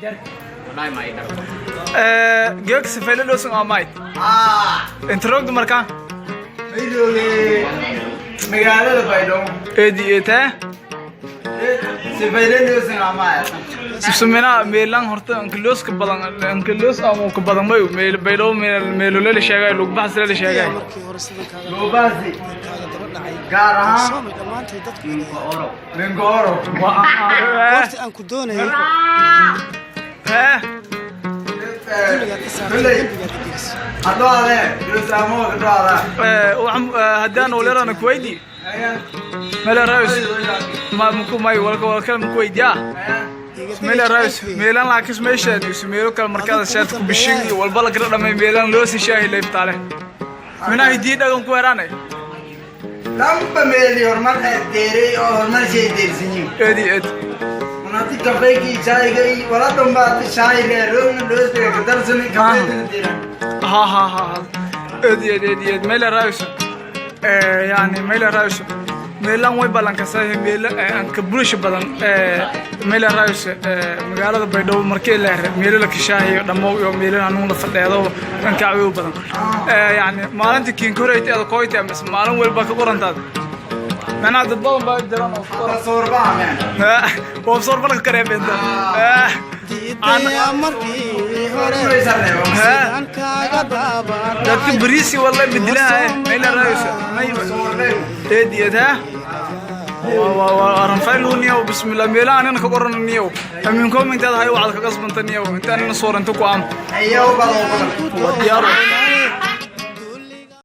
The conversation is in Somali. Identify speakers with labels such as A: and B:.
A: Wallahi ma idar.
B: Geek sifayla loosan amayd. Inta roogda markaa?
C: Maydooge magaalada Baydhabo.
B: Eedi eetee.
C: Sifayleloosin amaaya.
B: Sibsamina meelan horta ankalooska badan, ankalos ama ka badan mayo meel Baydhabo meel meelolele sheegay lug baxsele sheegay.
D: Markii hore sidan kaaga
C: Goobaasi
D: kaaga daba dhacay
C: gaar ahaan
D: soomay dhammaantay dadku
C: Mingooro.
D: Goortii aan ku doonayay dulligaad ka saartay
C: Kulley
D: dembigaad i gelisay.
C: Hadhoade loosaamo kadhoada.
B: Haddaan olerana kuweydi meel rays ma muku may walka walka muku weydiya meel rays meelan laakis meesha meelo kale markaad shaad ku bishin iyo walba la kala dhamay meelan loo si shaahi leebtaale mina hidii dhagan ku heraanay.
C: Lamba meeli horumar deeray oo horumar shay deersinyin.
B: Eedi eed.
C: Unati kafeygii shaayga iyo wala dhanbaati shaay leeroogna loostiga ka darsani kafeydana deeran.
B: Ha ha ha ha, eed eed eed eed. Meel rays yani meel rays meelan way balankasay meel aan ka bulsho badan meel rays magaalada Baydhabo markii la meelo la kashaahiyo dhammo iyo meelo hanuun la fadheedo kan kacwiyo badan yani maalintii kiin koreyta aad koyta ama maalin walba ka qorantaad macnaha dad badan baa jiraan oo ku qoran.
C: Suurbaha meen.
B: Waa soo barka kareebenta.
D: Diidaya markii hore sidaan kaaga daba
B: Dadka bariisi wallahi bedilaha meel rays eed eed. Ha, waa ranfayluniyow. Bismillah, meelaha anina ka qorananiyow amin comment hay waxaad kaga asbantaniyow inta anina sooranto ku am.
C: Ayo badan badan.
B: Waa diyaar.